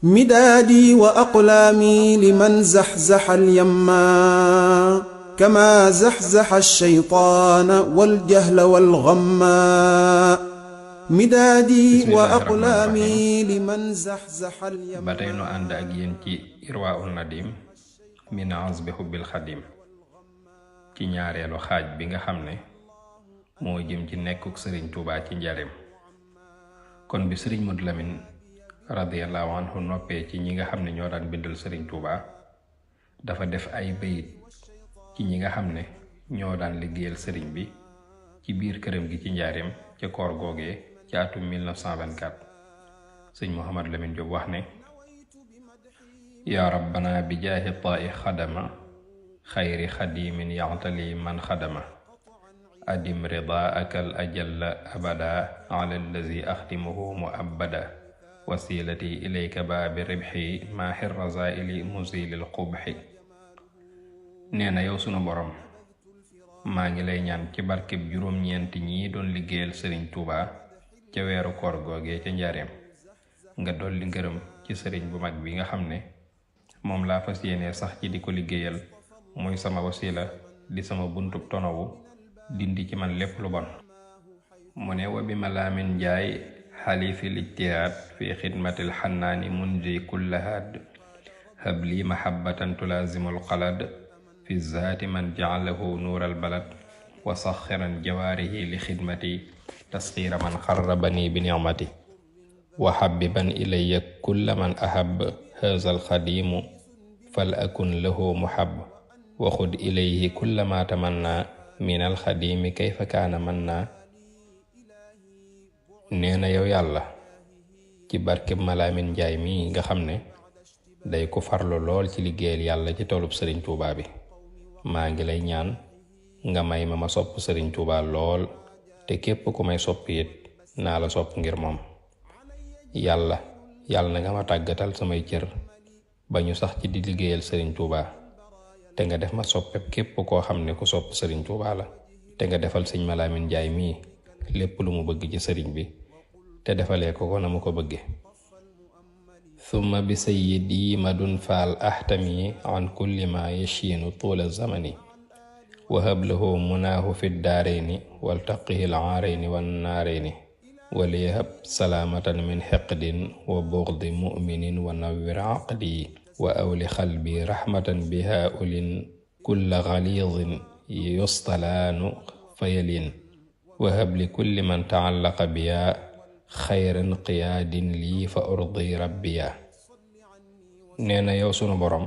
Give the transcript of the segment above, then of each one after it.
مدادي وأقلامي لمن زحزح اليما كما زحزح الشيطان والجهل والغما مدادي وأقلامي لمن زحزح اليما. ba tey nu ànd ak yéen ci Irwaa'u Nadim min azbi hubbil xadim ci ñaareelu xaaj bi nga xam ne moo jëm ci nekkuk sëriñ Tuubaa ci njareem. kon bi sëriñ Modou Lamine radiyallahu anhu noppee ci ñi nga xam ne ñoo daan bindal sëriñ Tuubaa dafa def ay bayit ci ñi nga xam ne ñoo daan liggéeyal sëriñ bi ci biir këram gi ci njaareem ca koor googee ci atum 1924. sëñ Mouhamad Lamine Diop wax ne yaa rabbana bi jaahi taa'i xadama xayri xadimin yaxtali man xadama adim ridaaka al ajalla abada ala allazi axtimuhu muabbada wasilati ilayka baabi ribxi maaxi razaili muzilil qubxi. nee na yow sunu borom maa ngi lay ñaan ci barkeb juróom-ñeenti ñii doon liggéeyal sëriñ Tuuba ca weeru koor googee ca njaareem nga dolli ngërëm ci sëriñ bu mag bi nga xam ne moom laa fas yéene sax ci di ko liggéeyal muy sama wasila di sama buntub tonowu dindi ci man lépp lu bon. mu ne wa bi malaamin njaay xalifil ijtihaad fi xidmatil xannaani munji kullahaad habli mahabbatan tulaazimul qalad fi zaati man jacalahu nuural balad wa saxiran jawaarihi li xidmati tasxiira man xarrabani bi nicmati wa xabiban ilaya kulla man ahab haazal xadiimu fal akun lahu muhab wa xud ilayhi kulla ma tamanna min alxadiimi kayfa kaana manna. nee na yow yàlla ci barkeb Malaamin Njaay mi nga xam ne day ko farlu lool ci liggéeyal yàlla ci toolub sëriñ Tuubaa bi maa ngi lay ñaan nga may ma sopp sëriñ Tuubaa lool te képp ku may sopp it naa la sopp ngir moom. yàlla na nga ma tàggatal samay cër ba ñu sax ci di liggéeyal sëriñ Tuubaa te nga def ma soppeb képp koo xam ne ku sopp sëriñ Tuubaa la te nga defal sëñ Malaamin Njaay mii lépp lu mu bëgg ci sëriñ bi te defalee ko na mu ko bëgge. thumma bi sayyidi madun faal ahtami an kulli ma yashiinu tuula zamani wa hablahu munaahu fi daarayni waltaqihi al-aarayni wannaarayni waliyahab salaamatan min xiqdin wa bughdi mu'minin wa nawwir aqdi wa awli xalbi raxmatan biha ulin kulla xaliidin yustalaanu fayalin wa habli kulli man taallaqa biya xayran qiyaadin lii fa urdi rabbiya. nee na yow sunu borom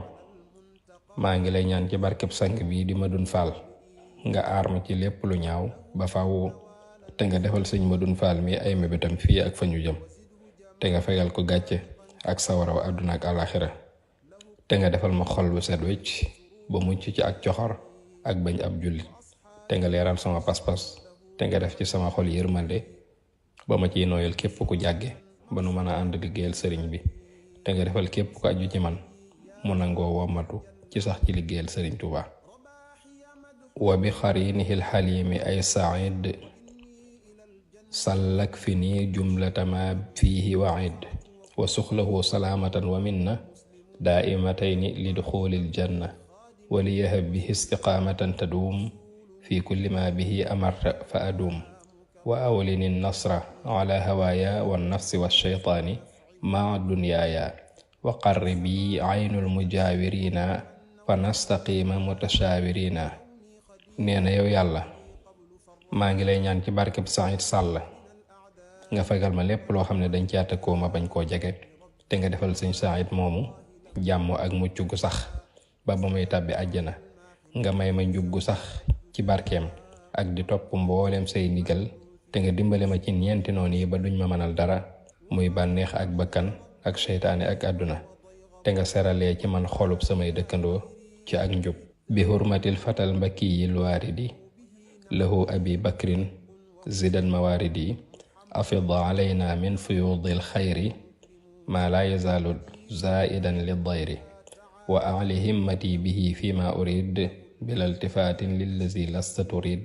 maa ngi lay ñaan ci barkeb sang bii di Madun Fall nga aar ma ci lépp lu ñaaw ba faw te nga defal sëñ Madun Fall mi ay mébétam fii ak fa ñu jëm te nga fegal ko gàcce ak sawaraw àdduna ak àlaxira te nga defal ma xol bu set wecc ba mucc ci ak coxor ak bañ ab jullit te nga leeral sama pas-pas te nga def ci sama xol yërmande ba ma ciy nooyal képp ku jàgge ba nu mën a ànd liggéeyal sëriñ bi te nga defal képp ku aju ci man mu nangoo wommatu ci sax ci liggéeyal sëriñ Tuuba. wa bi xarinihil xalimi ay said sallak fi nii jumlatama fiihi waid wa suxlahu salaamatan wa minna daa'imatayni li duxulil janna wa li yahab bihi istiqaamatan taduum fi kulli ma bihi amarta fa aduum wa awlini nasra ala hawaaya wa nafsi wa shaytaani maa dunyaaya wa qarribi aynul mujaawirina fa nastaqima mutashaawirina. nee na yow yàlla maa ngi lay ñaan ci barkeb Saïd Sàll nga fegal ma lépp loo xam ne dañ caa tëkkoo ma bañ koo jege te nga defal sëñ Saïd moomu jàmm ak mucc gu sax ba muy tàbbi àjjana nga may ma njub gu sax ci barkeem ak di topp mbooleem say ndigal te nga dimbale ma ci ñeenti noon yi ba duñ ma mënal dara muy bànneex ak bakkan ak seytaane ak àdduna te nga seralee ci man xolub samay dëkkandoo ci ak njub bi hurmatil fatal mbakiyil waaridi lahu abi bakrin zidan mawaridi afid alayna min fuyudil xayri ma la yazaalu zaidan li dayri wa aali himmati bihi fima urid bila iltifaatin lillazi lasta turid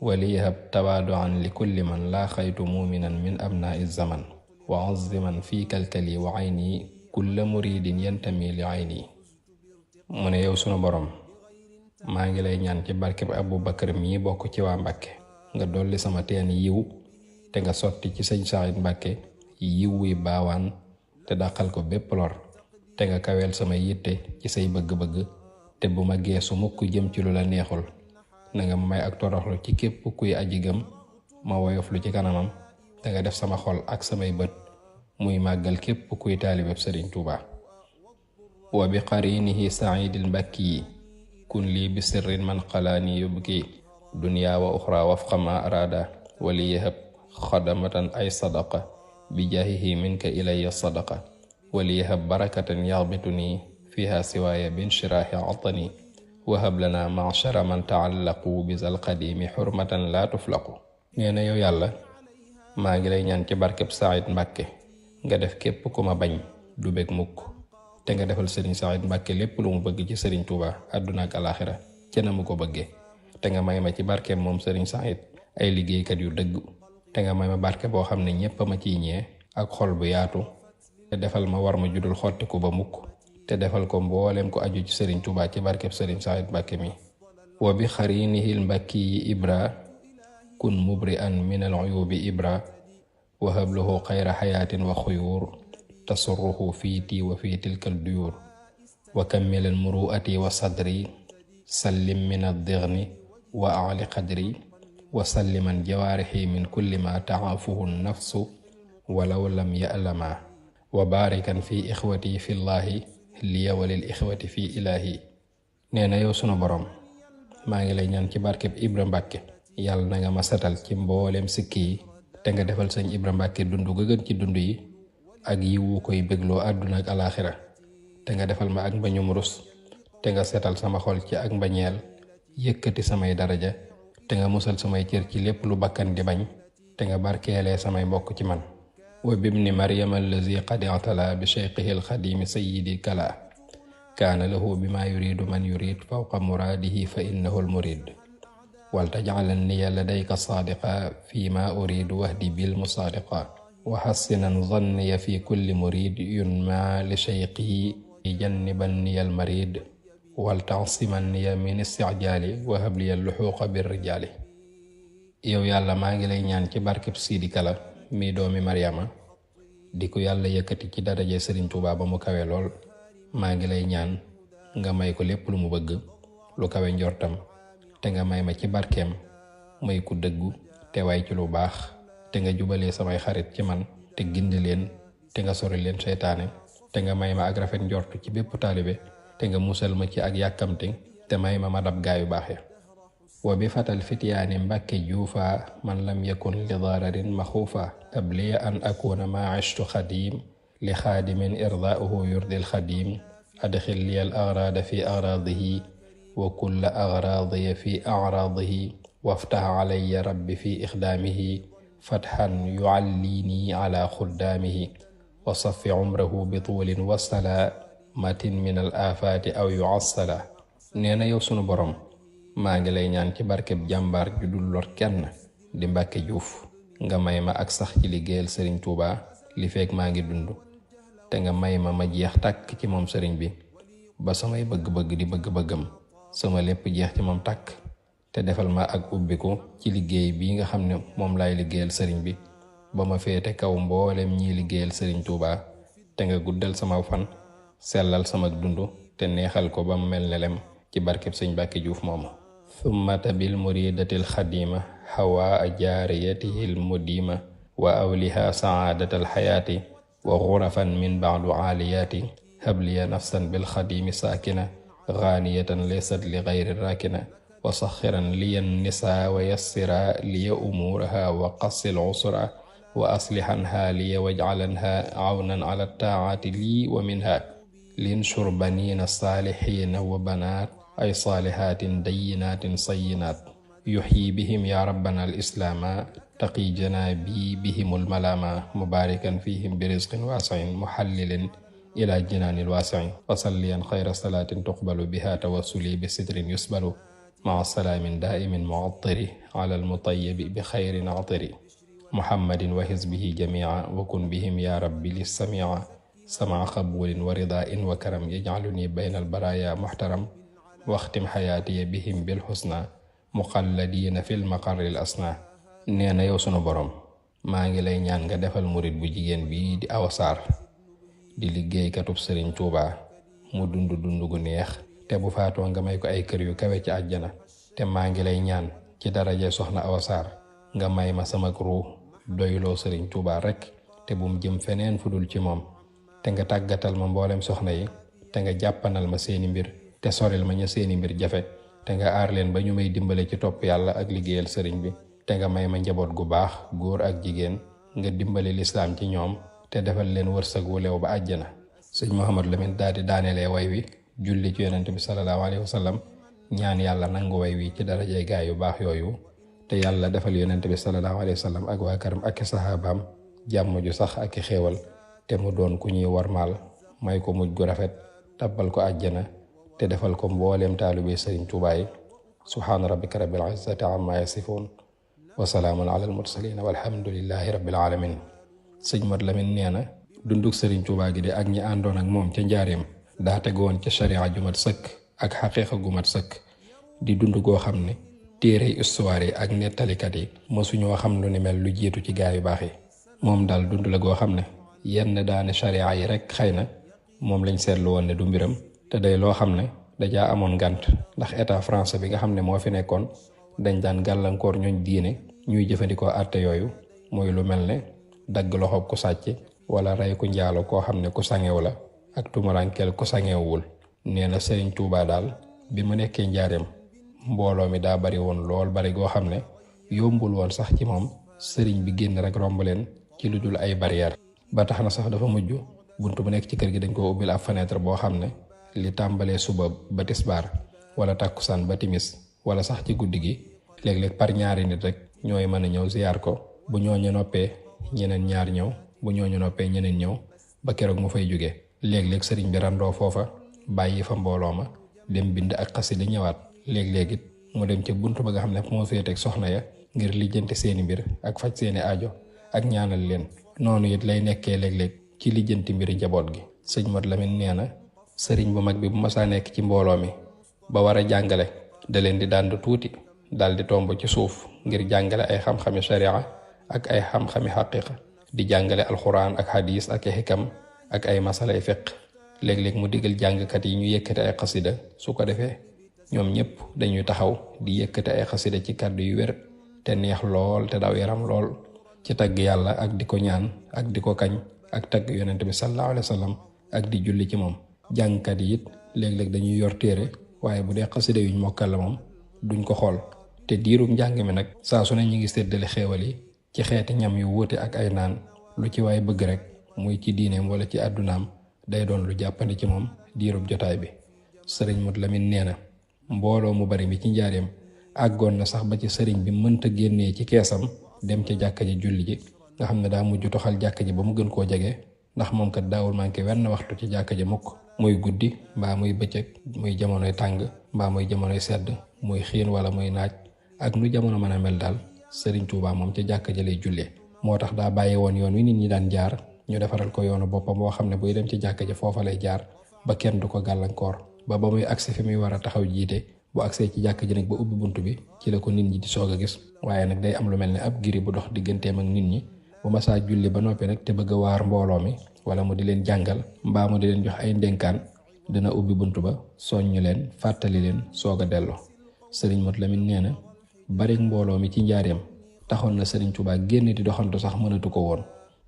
waliyahab tawaaduan li kulli man laa xaytu muminan min abnaai zaman wa aziman fi kalkali wa ayni kulla muridin yantami li ayni. mu ne yow sunu borom maa ngi lay ñaan ci barkeb Abu Bakar mii bokk ci waa Mbàkke nga dolli sama teen yiw te nga sotti ci sëñ Saïd Mbàkke yiw wuy baawaan te dàqal ko bépp lor te nga kaweel sama yitte ci say bëgg-bëgg te bu ma geesu mukk jëm ci lu la neexul. na nga may ak toroxlu ci képp kuy aji gëm ma woyof lu ci kanamam te nga def sama xol ak samay bët muy màggal képp kuy taalibeb Sëriñ Tuuba. wa bi qarinihi saidil mbakki yi kun lii bi sirrin man xalaani yubki dunya wa uxra wafqa ma araada wali yahab xadamatan ay sadaqa bi jaahihi minka ilayya sadaqa wali yahab barakatan yaxbituni fiha siwaaya bin shiraahi atani wahab lana ma'shara man taallaqu bi zal qadimi xurmatan laa tuflaqu. nee na yow yàlla maa ngi lay ñaan ci barkeb Saïd Mbàkke nga def képp ku ma bañ du bég mukk te nga defal sëriñ Saïd Mbàkke lépp lu mu bëgg ci sëriñ Tuuba àdduna ak alaaxira ca na mu ko bëggee te nga may ma ci barkeem moom sëriñ Saïd ay liggéeykat yu dëgg te nga may ma barke boo xam ne ñépp a ma ciy ñee ak xol bu yaatu te defal ma war ma judul xottiku ba mukk te defal ko mbooleem ko aju ci sëriñ Tuuba ci barkeb sëriñ Saïd Mbàkke mi. wa bi xarinihil mbakki yi ibra kun mubri'an min al uyubi ibra wa hablahu xayra xayaatin wa xuyuur tasurruhu fiiti wa fi tilkal duyuur wa kammilal muru'ati wa sadri sallim min ad-dighni wa a'li qadri wa salliman jawaarixi min kulli ma ta'afuhu nafsu walaw lam ya'lama wa baarikan fi ixwati fi llaahi liya walil ixwati fi ilaahi. nee na yow sunu borom maa ngi lay ñaan ci barkeb Ibra Mbàkke yàlla na nga ma setal ci mbooleem sikki yi te nga defal sëñ Ibra Mbàkke dund ga gën ci dund yi ak yiwu koy bégloo àdduna ak alaaxira te nga defal ma ak mbañum rus te nga setal sama xol ci ak mbañeel yëkkati samay daraja te nga musal samay cër ci lépp lu bakkan di bañ te nga barkeelee samay mbokk ci man. wa bibni maryama allazi qad i'tala bi shaykhihi alxadimi sayyidi kala kaana lahu bima yuridu man yurid fawqa muraadihi fa innahu almurid wal taj'alan niya ladayka saadiqa fi ma uridu wahdi bil musaadiqa wa hassinan zanniya fi kulli murid yunma li shaykhihi janniban niya almarid wal ta'siman niya min isti'jaali wa habliya luhuqa bir rijaali. yow yàlla maa ngi lay ñaan ci barkeb Sidi Kala mi doomi Maryama di ko yàlla yëkkati ci daraje Sëriñ Tuuba ba mu kawe lool maa ngi lay ñaan nga may ko lépp lu mu bëgg lu kawe njortam te nga may ma ci barkeem may ku dëggu te way ci lu baax te nga jubalee samay xarit ci man te gindi leen te nga sori leen seytaane te nga may ma ak rafet njort ci bépp taalibe te nga musal ma ci ak yàkkamte te may ma dab gaayu baax ya. wa bi fatal fityaani Mbàkke juufa man lam yakun li dararin maxuufa abliya an akuna ma ishtu xadim li xaadimin irdaauhu yurdil xadim adxil li al agrada fi agradihi wa kulla agradiya fi agradihi waftax calaya rabbi fi ixdaamihi fatxan yucallini ala xuddaamihi wa safi cumrahu bi tuulin wasala matin min al aafaati aw yucassala. nee na yow sunu borom maa ngi lay ñaan ci barkeb jàmbaar ju dul lor kenn di Mbàkke Juuf nga may ma ak sax ci liggéeyal Sëriñ Tuuba li feek maa ngi dund te nga may ma jeex tàkk ci moom sëriñ bi ba samay bëgg-bëgg di bëgg-bëggam sama lépp jeex ci moom tàkk te defal ma ak ubbiku ci liggéey bii nga xam ne moom laay liggéeyal sëriñ bi ba ma féete kaw mboolem ñiy liggéeyal Sëriñ Tuuba te nga guddal sama fan sellal sama dund te neexal ko ba mu mel ne lem ci barkeb sëñ Mbàkke Juuf moomu. thummata bil muridatil xadima xawaa jaariyatihil mudima wa awliha saadatal xayaati wa xurafan min baadu aaliyaati habliya nafsan bil xadimi saakina gaaniyatan laysat li gayri raakina wa saxiran liyan nisaa wa yassira liya umuuraha wa qassil usra wa aslihanha liya wajcalanha awnan ala taacaati lii wa minha linshur baniina saalixiina wa banaat ay saalihaatin dayyinaatin sayyinaat yuxyi bihim yaa rabbana al islaama taqi janaabi bihimul malaama mubaarikan fihim bi rizqin waasiin muxallilin ila jinaanil waasiin wasalliyan xayra salaatin tuqbalu biha tawassuli bi sitrin yusbalu maa salaamin daa'imin mu'attiri ala al mutayyibi bi xayrin atiri muhammadin wa hizbihi jamia wa kun bihim ya rabbi lis samia sama qabulin wa ridain wa karam yaj'aluni bayna al baraya muhtaram waxtim xayaatiya bihim bil husna muqalladiina fil maqarril asna. nee na yow sunu borom maa ngi lay ñaan nga defal murit bu jigéen bi di Awa Sarr di liggéeykatub Sëriñ Tuubaa mu dund gu neex te bu faatoo nga may ko ay kër yu kawe ci àjjana. te maa ngi lay ñaan ci daraje soxna Awa Sarr nga may ma sama ruu doyloo Sëriñ Tuubaa rekk te bum jëm feneen fu dul ci moom. te nga tàggatal ma mboolem soxna yi te nga jàppanal ma seeni mbir te soril ma ña seeni mbir jafe te nga aar leen ba ñu may dimbale ci topp yàlla ak liggéeyal sëriñ bi. te nga may ma njaboot gu baax góor ak jigéen nga dimbale lislaam ci ñoom te defal leen wërsëg wu leew ba àjjana. sëñ Mouhamadou Lamine daal di daanelee way wi julli ci yonent bi salallaahu alayhi wa sallam ñaan yàlla nangu way wi ci darajay gaay yu baax yooyu te yàlla defal yonent bi salallaahu alayhi wa sallam ak waa këram ak saxaabaam jàmm ju sax ak xéewal te mu doon ku ñuy warmaal may ko mujj gu rafet tabbal ko àjjana te defal ko mbooleem taalibe Sëriñ Tuubaa yi. subhaana rabbika rabbil izzati amma yasifuun wa salaamun alal mursaliin walhamdulillahi rabbil aalamiin. sëñ Mat Lamin nee na dunduk Sëriñ Tuubaa gi de ak ñi àndoon ak moom ca njaareem daa tegoon ca sharia ju mat sëkk ak xaqiiqa gu mat sëkk di dund goo xam ne téere histoire yi ak nettalikat yi mësuñoo xam lu ni mel lu jiitu ci gaa yu baax yi. moom daal dund la goo xam ne yenn daane sharia yi rek xëy na moom lañ seetlu woon ne du mbiram te day loo xam ne dajaa amoon ngànt ndax état français bi nga xam ne moo fi nekkoon dañ daan gàllankoor ñooñ diine ñuy jëfandikoo àtte yooyu mooy lu mel ne dagg loxob ku sàcc wala rey ku njaalo koo xam ne ku sangew la ak tumurankeel ku sangewul. nee na Sëriñ Tuubaa daal bi mu nekkee njaareem mbooloo mi daa bari woon lool bari goo xam ne yombul woon sax ci moom sëriñ bi génn rek romb leen ci lu dul ay barrière ba tax na sax dafa mujj bunt bu nekk ci kër gi dañ ko ubbil ab fenêtre boo xam ne li tàmbalee suba ba tisbaar wala takkusaan ba timis wala sax ci guddi gi léeg-léeg par ñaari nit rek ñooy mën a ñëw ziyaar ko. bu ñooñu noppee ñeneen ñaar ñëw bu ñooñu noppee ñeneen ñëw ba keroog mu fay jóge. léeg-léeg sëriñ bi randoo foofa bàyyi fa mbooloo ma dem bind ak xasida ñëwaat. léeg-léeg it mu dem ca bunt ba nga xam ne moo féeteeg soxna ya ngir lijjanti seeni mbir ak faj seeni aajo ak ñaanal leen. noonu it lay nekkee léeg-léeg ci lijjanti mbiri njaboot gi. sëñ Mat Lamin nee na sëriñ bu mag bi bu masaa nekk ci mbooloo mi ba war a jàngale da leen di dànd tuuti dal di tomb ci suuf ngir jàngale ay xam-xami sharia ak ay xam-xami xaqiqa di jàngale alxuraan ak hadis ak xikam ak ay masalay fiq. léeg-léeg mu digal jàngkat yi ñu yëkkate ay xasida su ko defee ñoom ñëpp dañuy taxaw di yëkkate ay xasida ci kàddu yu wér te neex lool te daw yaram lool ci tagg yàlla ak di ko ñaan ak di ko kañ ak tagg yonent bi sallallahu alayhi wa sallam ak di julli ci moom. jàngkat yi it léeg-léeg dañuy yor téere waaye bu dee xasida yuñ mokkal la moom duñ ko xool te diirum njàng mi nag saa su ne ñu ngi séddale xéewal yi ci xeeti ñam yu wuute ak ay naan lu ci waay bëgg rek muy ci diineem wala ci àddunaam day doon lu jàppandi ci moom diirub jotaay bi. sëriñ Mat Lamin nee na mbooloo mu bari mi ci njaareem àggoon na sax ba ci sëriñ bi mënta génnee ci keesam dem ca jàkka ji julli ji nga xam ne daa mujj toxal jàkka ji ba mu gën koo jege ndax moom kat daawul manqué wenn waxtu ci jàkka ji mukk muy guddi mbaa muy bëccëg muy jamonoy tàng mbaa muy jamonoy sedd muy xiin wala muy naaj ak nu jamono mën a mel daal Sëriñ Tuubaa moom ca jàkka ji lay jullee. moo tax daa bàyyi woon yoon wi nit ñi daan jaar ñu defaral ko yoonu boppam boo xam ne buy dem ci jàkka ji foofa lay jaar ba kenn du ko gàllankoor ba muy agsi fi muy war a taxaw jiite. bu agsee ci jàkka ji nag ba ubbi bunt bi ci la ko nit ñi di soog a gis waaye nag day am lu mel ne ab giri bu dox digganteem ak nit ñi bu ma saa julli ba noppi nag te bëgg a waar mbooloo mi wala mu di leen jàngal mbaa mu di leen jox ay ndénkaan dina ubbi bunt ba soññu leen fàttali leen soog a delloo. Sëriñ Mat Lamin nee na bari mbooloo mi ci njaareem taxoon na Sëriñ Tuubaa génn di doxantu sax mënatu ko woon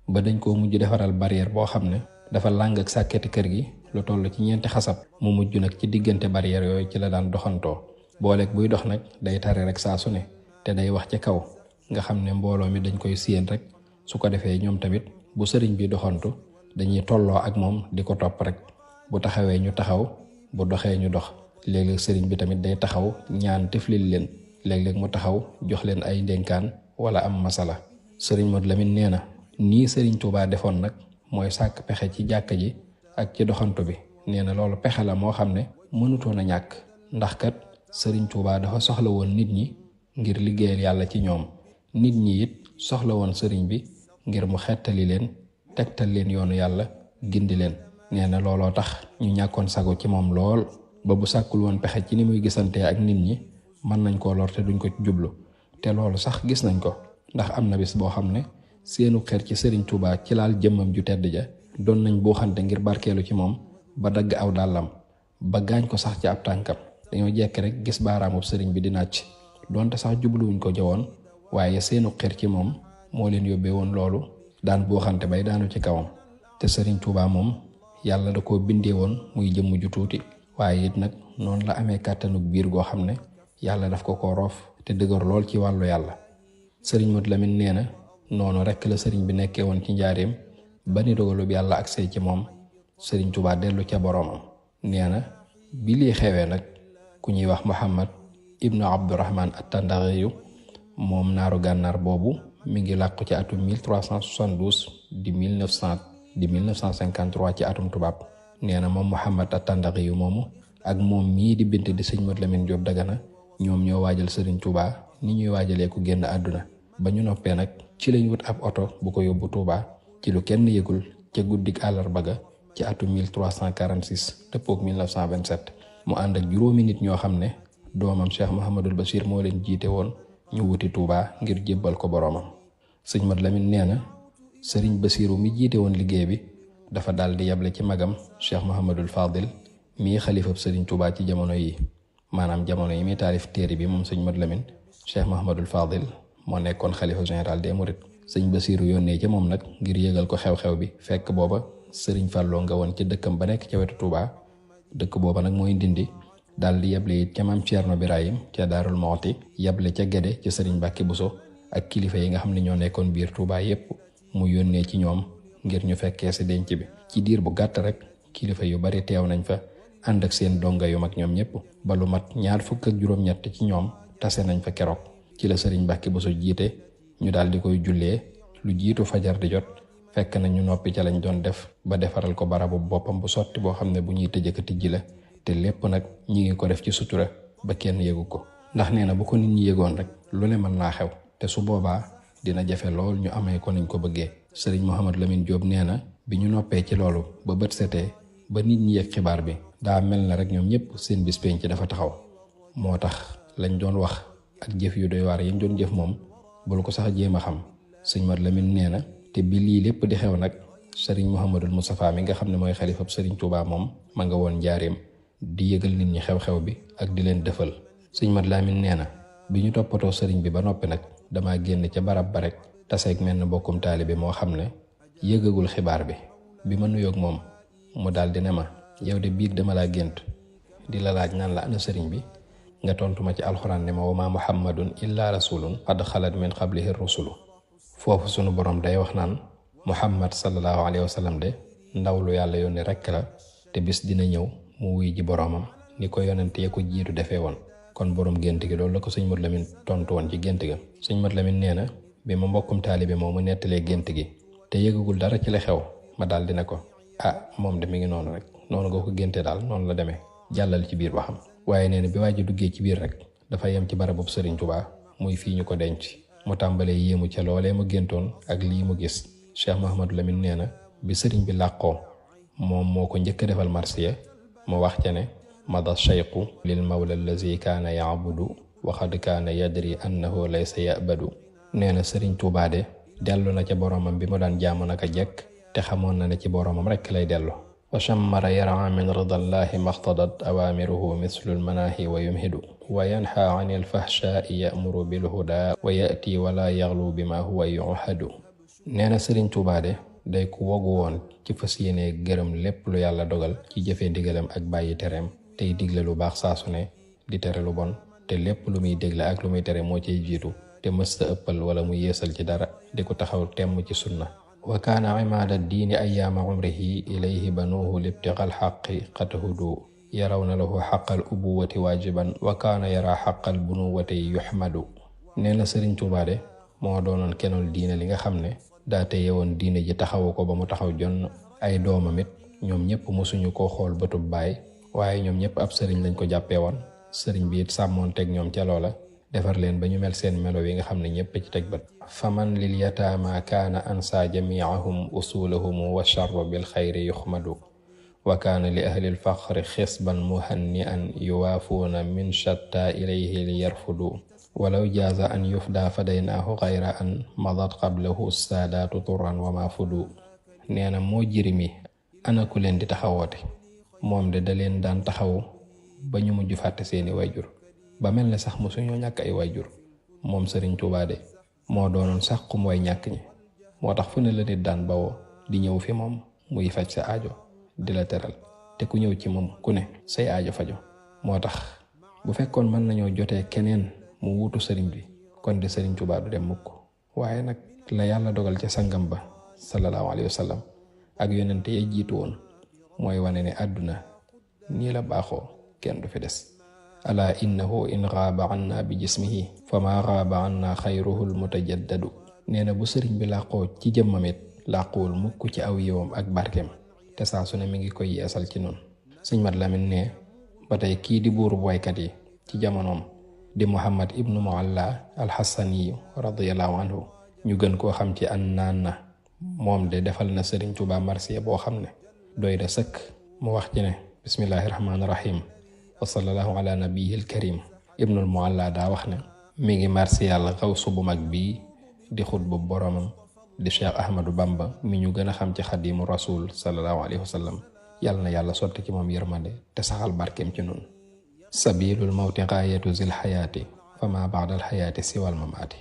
ba dañ koo mujj defaral barrière boo xam ne dafa làng ak sàkketi kër gi lu toll ci 4 xasab mu mujj nag ci diggante barrière yooyu ci la daan doxantoo booleeg buy dox nag day tare rek saa su ne te day wax ci kaw nga xam ne mbooloo mi dañ koy séen rek su ko defee ñoom tamit bu sëriñ bi doxantu dañuy tolloo ak moom di ko topp rek bu taxawee ñu taxaw bu doxee ñu dox. léeg-léeg sëriñ bi tamit day taxaw ñaan tiflil leen léeg-léeg mu taxaw jox leen ay ndénkaan wala am masala. Sëriñ Mat Lamin nee na nii Sëriñ Tuubaa defoon nag mooy sàkk pexe ci jàkka ji ak ci doxantu bi. nee na loolu pexe la moo xam ne mënutoon a ñàkk ndax kat Sëriñ Tuubaa dafa soxla woon nit ñi ngir liggéeyal yàlla ci ñoom nit ñi it soxla woon sëriñ bi ngir mu xettali leen tegtal leen yoonu yàlla gindi leen. nee na looloo tax ñu ñàkkoon sago ci moom lool ba bu sàkkul woon pexe ci ni muy gisantee ak nit ñi mën nañ koo lor te duñ ko jublu. te loolu sax gis nañ ko ndax am na bis boo xam ne seenu xer ci sëriñ Tuubaa ci laal jëmmam ju tedd ja doon nañ buuxante ngir barkeelu ci moom ba dagg aw dàllam ba gaañ ko sax ci ab tànkam. dañoo jekk rek gis baaraamub sëriñ bi di nàcc donte sax jubluwuñ ko jawoon waaye seenu xer ci moom moo leen yóbbee woon loolu daan buuxante bay daanu ci kawam. te sëriñ Tuubaa moom yàlla da koo bindee woon muy jëmm ju tuuti waaye it nag noonu la amee kàttanug biir goo xam ne yàlla daf ko roof te dëgër lool ci wàllu yàlla. sëriñ Modou Lamine nee na noonu rekk la sëriñ bi nekkee woon ci njaareem ba ni dogalub yàlla agsee ci moom sëriñ Tuubaa dellu ca boroomam. nee na bi lii xewee nag ku ñuy wax Muhammad ibnu Abdurahman at-Tandaxiyu moom naaru gànnaar boobu mi ngi làqu ci atum 1372 di 1953 ci atum tubaab. nee na moom Muhammad at-Tandaxiyu moomu ak moom mii di bint di sëñ Modou Lamine Diop Dagana ñoom ñoo waajal sëriñ Tuubaa ni ñuy waajalee ku génn àdduna. ba ñu noppee nag ci lañ wut ab oto bu ko yóbbu Tuubaa ci lu kenn yëgul ca guddig àllarba ga ci atum 1346 dëppook 1927 mu ànd ak juróomi nit ñoo xam ne doomam Cheikh Mouhamadul Bachir moo leen jiite woon ñu wuti Tuubaa ngir jébbal ko boroomam. sëñ Modou Lamine nee na sëriñ Basiiru mi jiite woon liggéey bi dafa daal di yable ci magam Cheikh Mouhamadul Fadil mii xalifab sëriñ Tuubaa ci jamono yi maanaam jamono yi muy taalif téere bi moom sëñ Modou Lamine Cheikh Mouhamadul Fadil moo nekkoon xalifa général des Mourides. sëñ Basiiru yónnee ca moom nag ngir yëgal ko xew-xew bi fekk booba sëriñ Fàlloo nga woon ci dëkkam ba nekk ca wetu Tuubaa. dëkk booba nag mooy Ndindi daal di yeble it ca maam Ceerno Birahim ca Daarul Mooti yeble ca Gede ca sëriñ Mbàkke Buso ak kilifa yi nga xam ne ñoo nekkoon biir Tuubaa yépp mu yónnee ci ñoom ngir ñu fekkee si denc bi. ci diir bu gàtt rek kilifa yu bari teew nañ fa ànd ak seen donga yu mag ñoom ñépp ba lu mat 23 ci ñoom tase nañ fa keroog. ci la sëriñ Mbàkke Buso jiite ñu daal di koy jullee lu jiitu fajar di jot fekk na ñu noppi ca lañ doon def ba defaral ko barabu boppam bu sotti boo xam ne bu ñuy tëjëka tijji la te lépp nag ñi ngi ko def ci sutura ba kenn yëgu ko. ndax nee na bu ko nit ñi yëgoon rek lu ne mën naa xew te su boobaa dina jafe lool ñu amee ko niñ ko bëggee. sëriñ Mouhamadou Lamine Diop nee na bi ñu noppee ci loolu ba bët setee ba nit ñi yëg xibaar bi daa mel na rek ñoom ñëpp seen bis penc dafa taxaw. moo tax lañ doon wax ak jëf yu doy waar yi ñu doon jëf moom bul ko sax jéem a xam. sëñ Modou Lamine nee na te bi lii lépp di xew nag sëriñ Mouhamadul Moustapha mi nga xam ne mooy xalifab sëriñ Tuubaa moom ma nga woon njaareem di yëgal nit ñi xew-xew bi ak di leen dëfal. sëñ Modou Lamine nee na bi ñu toppatoo sëriñ bi ba noppi nag damaa génn ca barab ba rek taseeg mel na mbokkum taalibe moo xam ne yëgagul xibaar bi ma nuyoog moom mu daal di ne ma yow de biig dama laa gént di la laaj naan la ana sëriñ bi nga tontu ma ci alxuraan ne ma wa maa muhammadun illa rasulun qad xalat min qablihi rusulu. foofu sunu borom day wax naan muhammad sallallahu alayhi wa sallam de ndaw lu yàlla yónni rekk la te bis dina ñëw mu wuy ji boroomam ni ko yonent ya ko jiitu defee woon. kon borom gént gi loolu la ko sëñ Modou Lamine tontu woon ci gént ga. sëñ Modou Lamine nee na bi ma mbokkum taalibe moom mu nettalee gént gi te yëgagul dara ci la xew ma daal dina ko moom de mi ngi noonu rek noonu nga ko génte daal noonu la demee jàllal ci biir waxam. waaye nee na bi waa ji duggee ci biir rek dafa yem ci barabub sëriñ Tuubaa muy fii ñu ko denc mu tàmbalee yéemu ca loolee mu géntoon ak lii mu gis. Cheikh Mouhamadou Lamine nee na bi sëriñ bi làqoo moom moo ko njëkk a defal marsiya mu wax ca ne mada cheyqu lil mawla allazi kaana yaabudu wa qad kaana yadri annahu laysa yabadu. nee na sëriñ Tuubaa de dellu na ca boroomam bi mu daan jaamu naka jekk te xamoon na ne ci boroomam rekk lay dellu. wa shammara yara min ridallahi maxtadat awaamiruhu mislul manaahi wa yumhidu wa yanha an ilfahshaai yamuru bilhuda wa yati wala yaxlu bima huwa yuhadu. nee na sëriñ Tuubaa de day ku wogu woon ci fas yéene gërëm lépp lu yàlla dogal ci jëfee ndigalam ak bàyyi tereem tey digle lu baax saa su ne di tere lu bon te lépp lu muy digle ak lu muy tere moo cay jiitu te mësta ëppal wala mu yeesal ci dara di ko taxaw temm ci sunna. wa kaana imaada diini ayaama umrihi ilayhi banuuhu libtiqal xaqi qad hudu yarawna lahu xaqal ubuwati waajiban wa kaana yara xaqal bunuwati yuxmadu. nee na sëriñ Tuubaa de moo doonoon kenol diine li nga xam ne daa teye woon diine ji taxawu ko ba mu taxaw jonn. ay doomam it ñoom ñëpp mosuñu koo xool bëtub baay waaye ñoom ñëpp ab sëriñ lañ ko jàppee woon. sëriñ bi it sàmmoon teg ñoom ca loola defar leen ba ñu mel seen melo yi nga xam ne ñépp ci teg bët. faman lil yataama kaana ansa jamiahum usulahum wa charru bil xayri yuxmadu wa kaana li ahli lfaqri xisban muhanni'an yuwaafuuna min shatta ilayhi li yarfudu walaw jaaza an yufda fadaynaahu xayra an madat qablahu saadaatu turran wa ma fudu. nee na moo jirimi ana ku leen di taxawoote, moom de da leen daan taxaw ba ñu mujj fàtte seeni wayjur ba mel ne sax mosuñoo ñàkk ay wayjur. moom Sëriñ Tuubaa de moo doonoon sax xum way ñàkk ñi, moo tax fu ne la nit daan bawoo di ñëw fi moom muy faj sa aajo di la teral, te ku ñëw ci moom ku ne say aajo fajo. moo tax bu fekkoon mën nañoo jotee keneen mu wuutu sëriñ bi kon de Sëriñ Tuubaa du dem mukk. waaye nag la yàlla dogal ca sangam ba sallallahu alayhi wa sallam ak yonente ya jiitu woon mooy wane ne àdduna nii la baaxoo, kenn du fi des. ala innahu in gaaba anna bi jismihi fa ma gaaba anna xayruhu lmutajaddadu. nee na bu sëriñ bi làqoo ci jëmmam it làquwul mukk ci aw yiwam ak barkeem, te saa su ne mi ngi koy yeesal ci noonu. Sëñ Mat Lamin ne ba tey kii di buurub waykat yi ci jamonoom di Muhammad ibnu Mualla alxasaniyu radiallahu anhu, ñu gën koo xam ci an naan na, moom de defal na Sëriñ Tuubaa marsiya boo xam ne doy da sëkk. mu wax ci ne bismillahi rahmaani rahim wa sallallahu ala nabiyil karim. ibnul Mualla daa wax ne mi ngi marsiyal xawsu bu mag bii di xutbu boromam di Cheikh Ahmadou Bamba mi ñu gën a xam ci xadimu rasul sallallahu alayhi wa sallam. yàlla na yàlla sotti ci moom yërmande te saxal barkeem ci nun. sabilul mawti gaayatu zil xayaati fa ma baada al xayaati siwal mamaati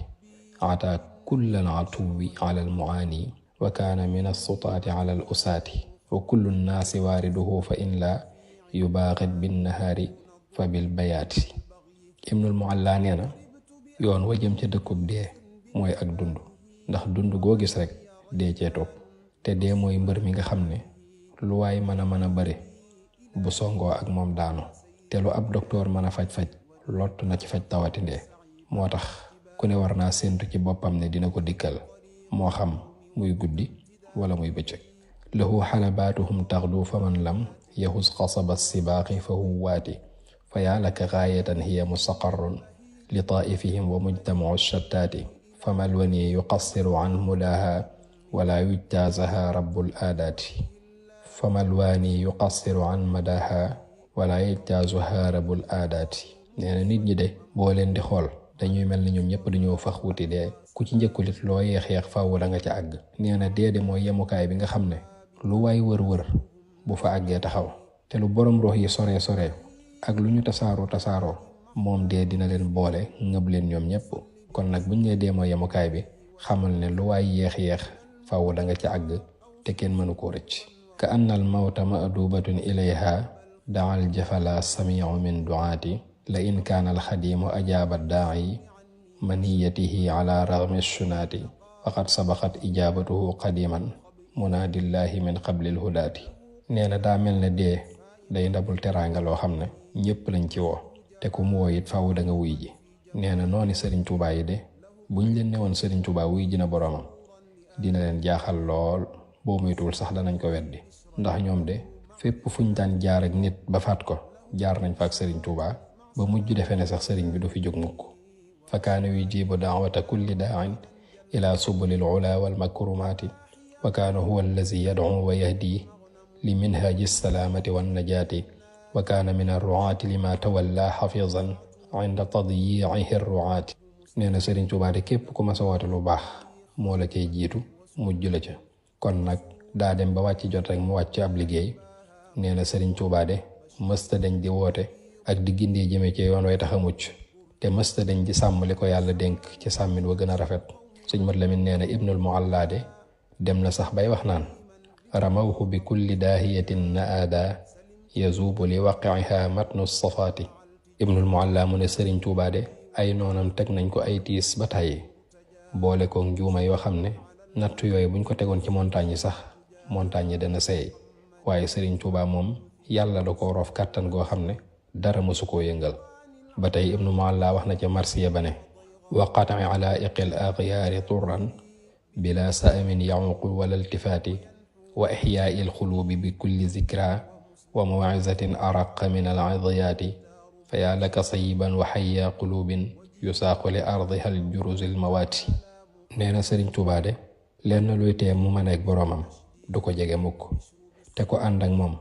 ata kullal atuwi ala al muaani wa kaana min assutaati ala al usaati wa kullu nnaasi waariduhu fa in la yubaaxit bin nahaari fa bil bayaati. ibnul Mualla nee na yoon wa jëm ca dëkkub dee mooy ak dund, ndax dund goo gis rek dee cee topp, te dee mooy mbër mi nga xam ne lu waay mën a bëre bu songoo ak moom daanu, te lu ab doktoor mën a faj-faj lott na ci faj tawati ndee. moo tax ku ne war naa séentu ci boppam ne dina ko dikkal, moo xam muy guddi wala muy bëccëg. lahu xalabaatuhum taxdu fa man lam yaxus xasaba sibaaqi fa huwaati fa yaa laka gaayatan hiya mustaqarrun li taa'ifihim wa mujtamacu shattaati fa malwani yuqassiru an mudaaha wala yujtaazaha rabbul aadaati fa malwani yuqassiru an madaaha wala yujtaazuha rabbul aadaati. nee na nit ñi de boo leen di xool dañuy mel ni ñoom ñëpp dañoo fax wuti dee, ku ci njëkkulit loo yeex-yeex faaw da nga ca àgg. nee na dee de mooy yemukaay bi nga xam ne lu waay wër-wër bu fa àggee taxaw, te lu borom rox yi sore ak lu ñu tasaaroo moom dee dina leen boole ngëb leen ñoom ñëpp. kon nag buñ nee dee mooy yemukaay bi xamal ne lu waay yeex-yeex faaw da nga ca àgg te kenn mënu koo rëcc. ka anna al mawta madubatun ilayha daal jafala samiu min duaati la in kaana alxadimu ajaaba daa'i maniyatihi ala ragmi shunaati faqad sabaqat ijaabatuhu qadiman munaadillahi min qablil hudaati. nee na daa mel ne dee day ndabul teraanga loo xam ne ñëpp lañ ci woo, te ku mu woo it faaw da nga wuy ji. nee na nooni Sëriñ Tuubaa yi de buñ leen newoon Sëriñ Tuubaa wuy ji na boroomam dina leen jaaxal lool, boo moytuwul sax danañ ko weddi, ndax ñoom de fépp fuñ daan jaar ak nit ba faat ko jaar nañ fa ak Sëriñ Tuubaa ba mujj defe ne sax sëriñ bi du fi jóg mukk. fa kaana yujibu daawata kulli daa'in ila subulil ula wal makrumaati wa kaana huwa allazi yad'u wa yahdi li minhaji salaamati wan najaati wa kaana min arruaati lima tawalla xafizan inda tadyiihi arruaati. nee na Sëriñ Tuubaa de képp ku ma sa woote lu baax moo la cay jiitu mujj la ca. kon nag daa dem ba wàcc jot rek mu wàcc ab liggéey. nee na Sëriñ Tuubaa de mësta dañ di woote ak di gindee jëme ci yoon way tax a mucc, te mësta dañ di sàmm li ko yàlla dénk ci sàmmin wa gën a rafet. Sëñ Mat Lamin nee na ibnul Mualla de dem na sax bay wax naan ramawhu bi kulli daahiyatin naada yazuubu li waqiha matnu safaati. ibnul Mualla mu ne Sëriñ Tuubaa de ay noonam teg nañ ko ay tiis ba tàyyi, boole ko njuuma yoo xam ne natt yooyu buñ ko tegoon ci montagne yi sax montagne yi dana seey. waaye Sëriñ Tuubaa moom yàlla da ko roof kàttan goo xam ne dara mësu koo yëngal. ba tey ibnu Mualla wax na ca marsiya ba ne wa qat'i alaa'iqil aghyaari turran bila sa'amin yaququ wala iltifaati wa ixyaa'il xuluubi bi kulli zikra wa mawizatin araqa min al-'idyaati fa yaa laka sayyiban wa hayya quluubin yusaaqu li ardiha al juruzil mawaati. nee na Sëriñ Tuubaa de lenn luy tee mu mën ak boroomam du ko jege mukk, te ko ànd ak moom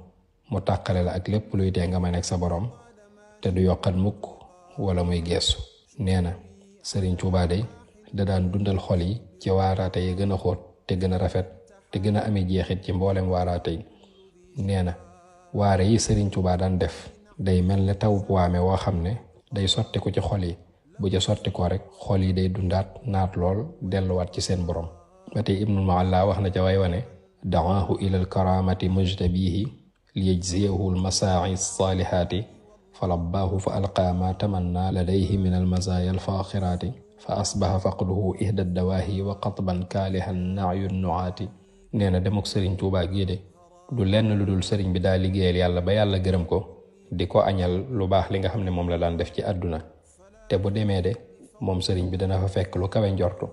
mu tàqale la ak lépp luy tee nga mën ak sa boroom te du yokkat mukk wala muy geesu. nee na Sëriñ Tuubaa de da daan dundal xol yi ci waaraate yi gën a xóot te gën a rafet te gën a amee jeexit ci mboolem waaraate yi. nee na waare yi Sëriñ Tuubaa daan def day mel ne taw waame woo xam ne day sotti ko ci xol yi, bu ca sotti ko rek xol yi day dundaat naat lool delluwaat ci seen borom. ba tey Ibnul Mualla wax na ca way wane da'aahu ilal karaamati mujtabihi liyajziyahu almasaa'i saalihaati fa labbaahu fa alqaa ma tamanna ladayhi min almazaaya alfaaxiraati fa asbaha faqduhu ihda dawaahi wa qatban kaalihan na'yu nu'aati. nee na demuk Sëriñ Tuubaa gii de du lenn lu dul sëriñ bi daa liggéeyal yàlla ba yàlla gërëm ko, di ko añal lu baax li nga xam ne moom la daan def ci àdduna. te bu demee de moom sëriñ bi dana fa fekk lu kawe njortu.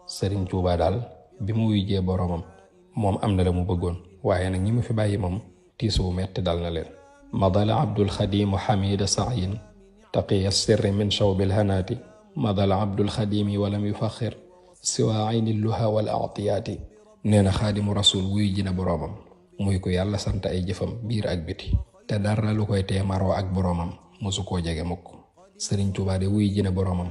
Sëriñ Tuubaa daal bi mu wuyjee boroomam moom am na la mu bëggoon, waaye nag ñi mu fi bàyyi moom tiisu wu metti dal na leen. madala abdul xadimu xamida sa'yin taqiya sirri min shawbil hanaati madala abdul xadimi walam yufaxir siwa ayni luha wal atiyaati. nee na xaadimu rasul wuy ji na boroomam muy ko yàlla sant ay jëfam biir ak biti, te dara lu koy tee maroo ak boroomam mosu koo jege mukk. Sëriñ Tuubaa de wuy ji na boroomam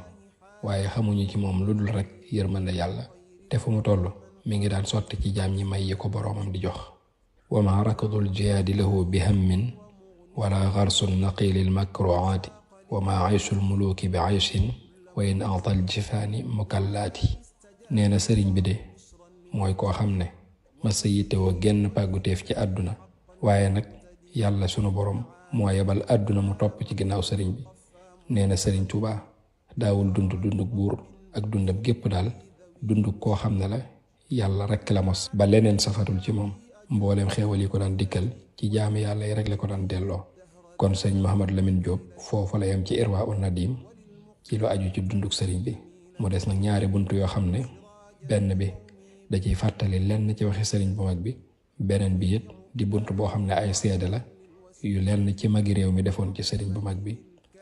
waaye xamuñu ci moom lu dul rek yërmande yàlla, te fu mu toll mi ngi daan sotti ci jaam ñi may yi ko boroomam di jox. wa ma rakadul jihaadi lahu bi hammin wala garsul naqilil makruaati wa ma ayshul muluki bi ayshin wa in atal jifaani mukallaati. nee na sëriñ bi de mooy koo xam ne masa yittewoo genn pàgguteef ci àdduna, waaye nag yàlla sunu borom moo yebal àdduna mu topp ci ginnaaw sëriñ bi. nee na Sëriñ Tuubaa daawul dunduk buur ak dundam gépp daal dunduk koo xam ne la yàlla rekk la mos ba leneen safatul ci moom. mbooleem xéewal yi ko daan dikkal ci jaami yàlla yi rek la ko daan delloo. kon sëñ Mouhamadou Lamine Diop foofu la yem ci Irwaa'un Nadiim ci lu aju ci dunduk sëriñ bi. mu des nag ñaari bunt yoo xam ne benn bi da ciy fàttali lenn ci waxi sëriñ bu mag bi, beneen bi it di bunt boo xam ne ay seede la yu lenn ci magi réew mi defoon ci sëriñ bu mag bi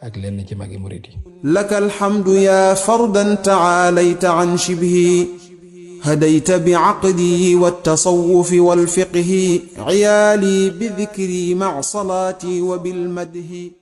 ak lenn ci magi murit yi. laka alhamdu ya fardan taalayta an shibhi hadayta bi aqdi wattasawufi walfiqhi ciyaali bidikri mac salaati wa bilmadhi.